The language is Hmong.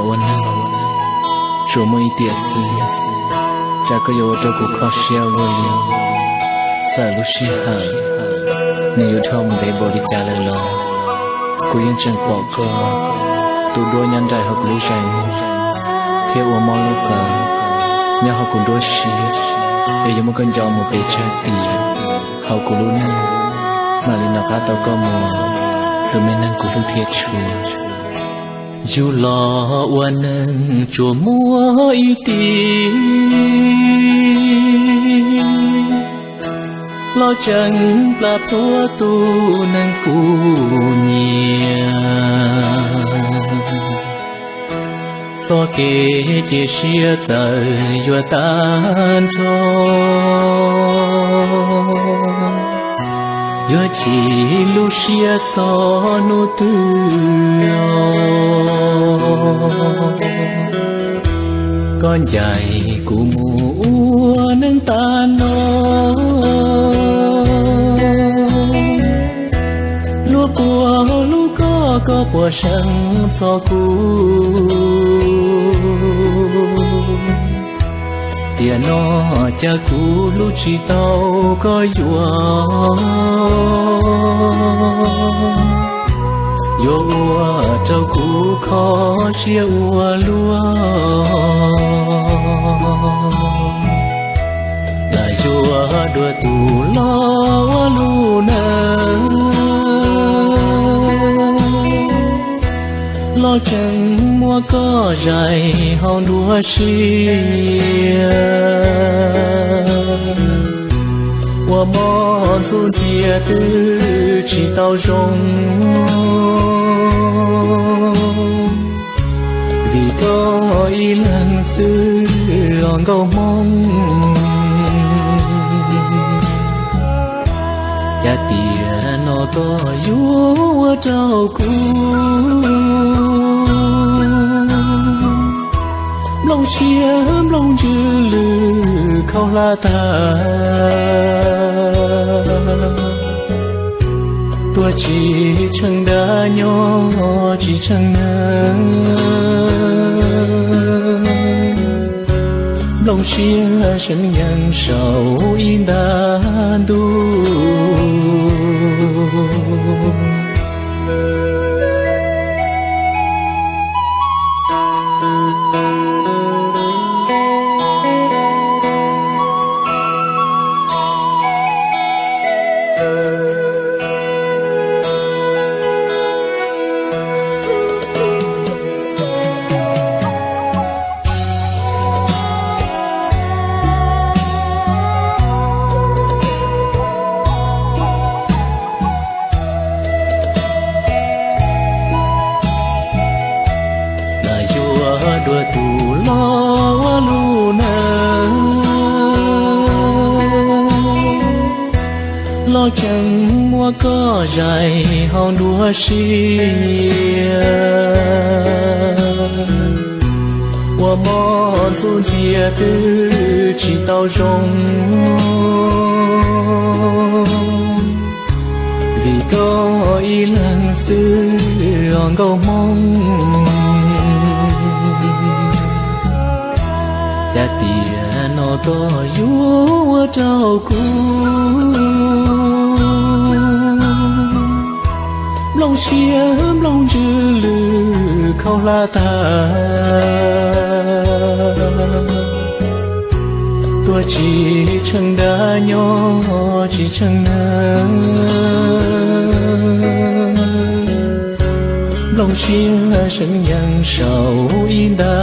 Ua neeg tsuas muaj ib tiam xwb, cas koj yuav ua rau kuv kho siab ua luaj li. Txawm lub sij hawm nws yuav dhau mus ntev npaum li cas lawm los kuv yeej tseem pom koj tus duab nyob nraim hauv kuv lub zais muag, thiab ua mob lub qab nyob hauv kuv nruab siab, es yuav muab koj nco mus pes tsawg tiam hauv kuv lub neej, mam li nov qab tau koj mus tus me neeg kuv hlub thiab tshua. Yus los ua neeg tsuas muaj ib tim, los tseem plam tuaj tus neeg kuv nyiam. Txoj kev cia siab txawm yuav tag nrho, yuav chim lub siab txog hnub twg os. Koj ncaim kuv mus ua neej tas no, luag puas hlub koj, koj puas seev txog kuv. Tiam no cas kuv hlub tsis tau koj yuav, yuav ua rau kuv kho siab ua luaj. Lam yuav dua tus los ua lub neej, los tseem muab koj zais hauv nruab siab. Ua mob ntxub ntxiag twb tsis tau zoo, vim koj ib leeg xwb os nkauj hmoob. Cas tiam no koj yuav ua rau kuv nplooj siab nplooj ntsws lwj khaub hlab tag, tuag tsis tsheej dab, nyob tsis tsheej neeg. Nplooj siab seev yees saum ib nta ntuj. Lam yuav dua tus los ua lub neej, los tseem muab koj zais hauv nruab siab. Ua mob ntxub ntxiag twb tsis tau zoo, vim koj ib leeg xwb os nkauj hmoob. Cas tiam no koj yuav ua rau kuv nplooj siab nplooj ntsws lwj khaub hlab tag, tuag tsis tsheej dab, nyob tsis tsheej neeg. Nplooj siab seev yees saum ib nta